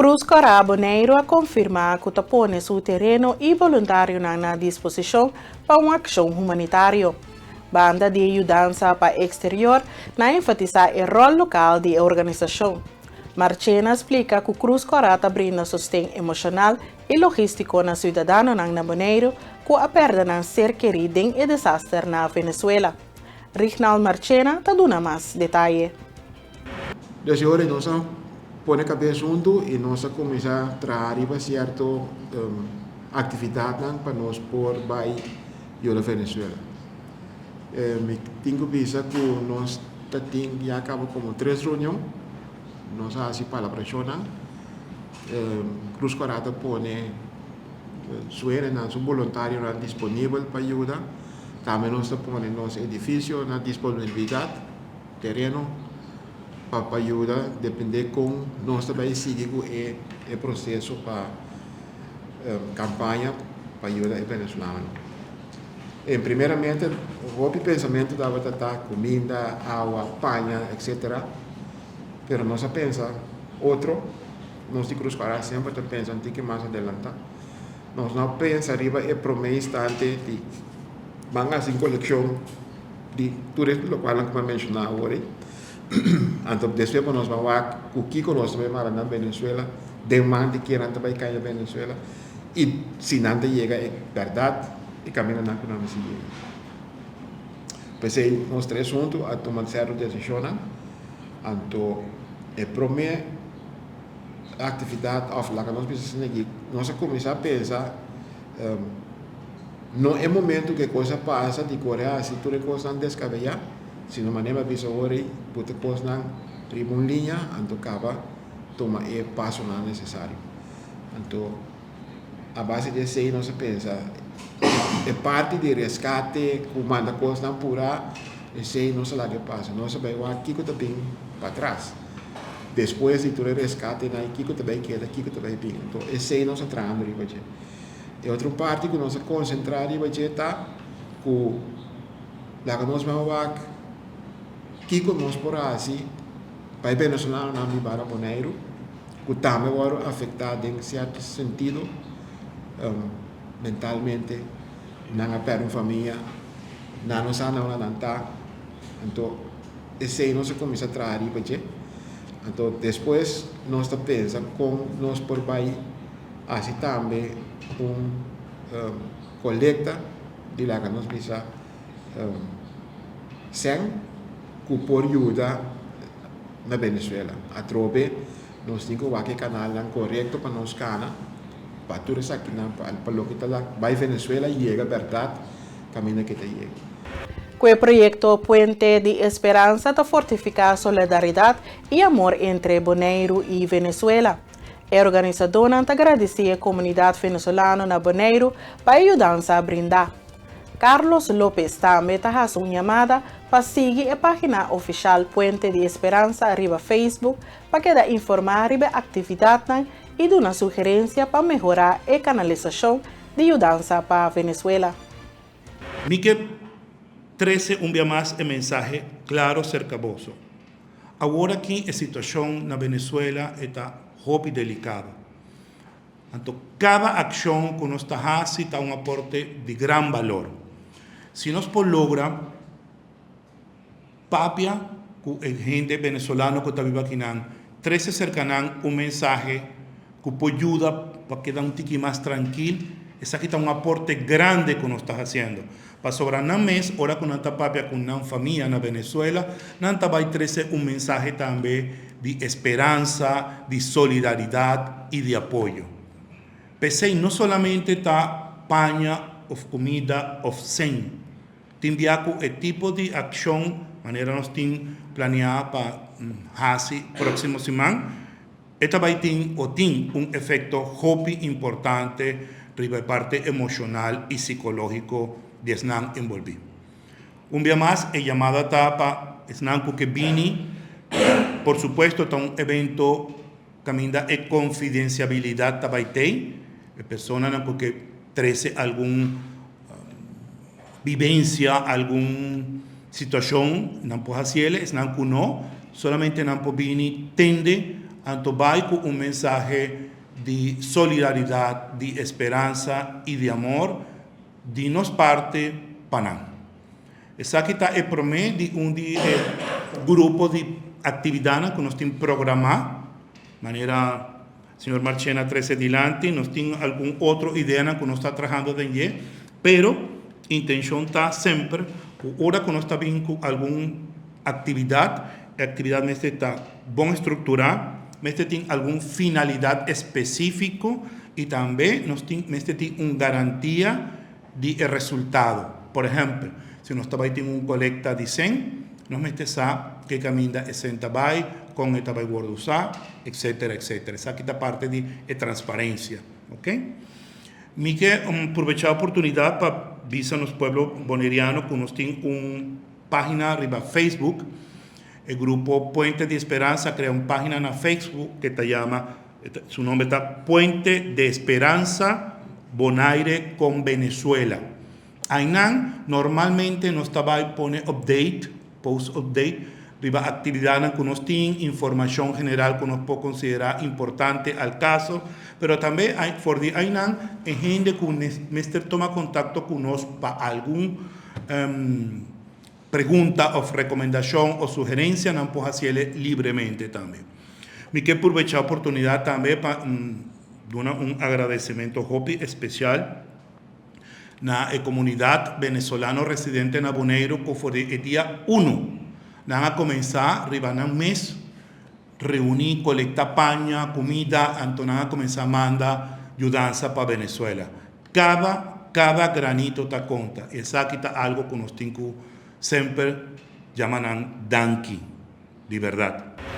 Krus Kòrá Boneiru a konfirmá ku ta pone su tereno i boluntarionan na disposishon pa un akshon humanitario. Banda di e yudansa pa eksterior, nan a enfatisá e ròl lokal di e organisashon. Marchena a splika ku Krus Kòrá ta brinda sosten emoshonal i logístiko na siudadanonan na Boneiru ku a pèrdè nan ser kerí den e desaster na Venezuela. Rignald Marchena ta duna mas detaye. Desde ora nos a pone kabes huntu i nos a kuminsá traha riba sierto aktividatnan pa nos por bai yuda Venezuela. Mi tin ku bisa ku nos ta tin ya kaba komo tres reunion, nos a hasi palabrashonnan. Cruz Kòrá ta pone su hendenan, su boluntarionan disponibel pa yuda. Tambe nos ta pone nos edifisio na disponibilidat. Tereno pa pa yuda depende kon nos ta bai sigui ku e e proseso pa kampaña pa yuda e venezolanonan. En primeramente hopi pensamentu tabata ta kuminda, awa, paña etcetera pero nos a pensa otro, nos di Cruz Kòrá semper ta pensa un tiki mas adelantá. Nos no a pensa riba e prome instante di ban hasi un kolekshon. Di tur e lokualnan ku mi a menshoná awor ei. Anto despues ku nos ban wak ku kiko nos ta bai mara na Venezuela, den man di kinan ta bai kai na Venezuela i si nan ta yega e bèrdat e kamindanan ku nan mester yega. P'esei nos tres huntu a tuma sierto desishonnan. Anto e promé aktividat òf laga nos bisa asina aki, nos a kuminsá pensa. No e momento ku e kos a pasa di kore hasi tur e kosnan deskabeyá, sino manera mi a bisa ora ei, put e kosnan riba un liña anto kaba tuma e pasonan nesesario. Anto a base di esei nos a pensa e parti di reskate ku manda kosnan purá esei nos a laga e pasa. Nos a bai wak kiko ta bin patras despues di tur e reskatenan ei kiko ta bai keda kiko ta bai bin. Anto esei nos a trahando riba dje. E otro parti ku nos a konsentrá riba dje ta ku laga nos ban wak kiko nos por hasi pa e venezolanonan biba na Boneiru ku tambe wòrdu afektá den sierto sentido mentalmente. Nan a pèrdè un famia, nan no sa na unda nan ta. Anto esei nos a kuminsá traha riba dje. Anto despues nos ta pensa kon nos por bai hasi tambe un kolekta di laga nos bisa sèn ku por yuda na Venezuela. Atrobe nos tin ku wak e kanalnan korekto pa nos kana pa tur esakinan pa loke ta bai Venezuela yega bèrdat kaminda ke ta yega. Ku e proyekto Puente di Esperansa ta fortifiká solidaridat i amor entre Boneiru i Venezuela. E organisadónan ta gradisí e komunidat venezolano na Boneiru pa e yudansa brindá. Carlos Lopez tambe ta hasi un yamada pa sigui e página ofishal Puente di Esperansa riba Facebook pa keda informá riba e aktividatnan i duna sugerensia pa mehorá e kanalisashon di yudansa pa Venezuela. Mi ke trese un bia mas e mensahe klaro serka boso. Awor aki e situashon na Venezuela e ta hopi delikado. Anto kada akshon ku nos ta hasi ta un aporte di gran balor. Si nos por logra papia ku e hende venezolano ku ta biba akinan, trese serka nan un mensahe ku por yuda pa keda un tiki mas trankil, esaki ta un aporte grande ku nos ta hasiendo. Pasobra nan mes ora ku nan ta papia ku nan famia na Venezuela, nan ta bai trese un mensahe tambe di esperansa, di solidaridat i di apoyo. P'esei no solamente ta paña òf kumida òf sèn. Tin bia ku e tipo di akshon manera nos tin planeá pa hasi próksimo siman, e ta bai tin o tin un efekto hopi importante riba e parti emoshonal i sikológiko di esnan enbolbí. Un bia mas e yamada ta pa esnan ku ke bini, por supuesto ta un evento kaminda e konfidensiabilidat ta bai tei, e personanan ku ke trese algun Vivencia algun situacion nan por haci el, esnan cu no, solamente nan por bini tende. anto bai ku un mensahe di solidaridat, di esperansa i di amor di nos parti pa nan. Esaki ta e promé di un di e grupo di aktividatnan ku nos tin programá. Manera señor Marchena a trese dilanti, nos tin algun otro ideanan ku nos ta trahando den dje, pero intenshon ta semper ku ora ku nos ta bin ku algun aktividat, e aktividat mester ta bon strukturá, mester tin algun finalidat espesífiko i tambe nos tin mester tin un garantia di e resultado. Por ehèmpel, si nos ta bai tin un kolekta di sèn, nos mester sa ke kaminda e sèn ta bai, kon e ta bai wòrdu usá, etsetera, etsetera. Esaki ta parti di e transparensia. Oke. Mi ke probechá e oportunidat pa bisa nos pueblo boneriano ku nos tin un página riba Facebook. E grupo Puente di Esperansa a krea un página na Facebook ke ta yama, su nomber ta Puente de Esperanza Bonaire con Venezuela. Einan normalmente nos ta bai pone update, post update, riba actividadnan cu nos tin, informacion general cu nos por considera importante al caso, pero tambe for di einan e hende cu mester toma contacto cu nos pa algun Pregunta of rekomendashon o sugerensia nan por hasiele libremente tambe. Mi ke purbecha oportunidat tambe pa duna un agradesimentu hopi espesial na e komunidat venezolano residente na Boneiru ku for di e dia uno nan a kuminsá riba nan mes reuní, kolektá paña, kumida, anto nan a kuminsá manda yudansa pa Venezuela. Kada, kada granito ta konta. Esaki ta algo ku nos tin ku semper yama nan danki, di bèrdat.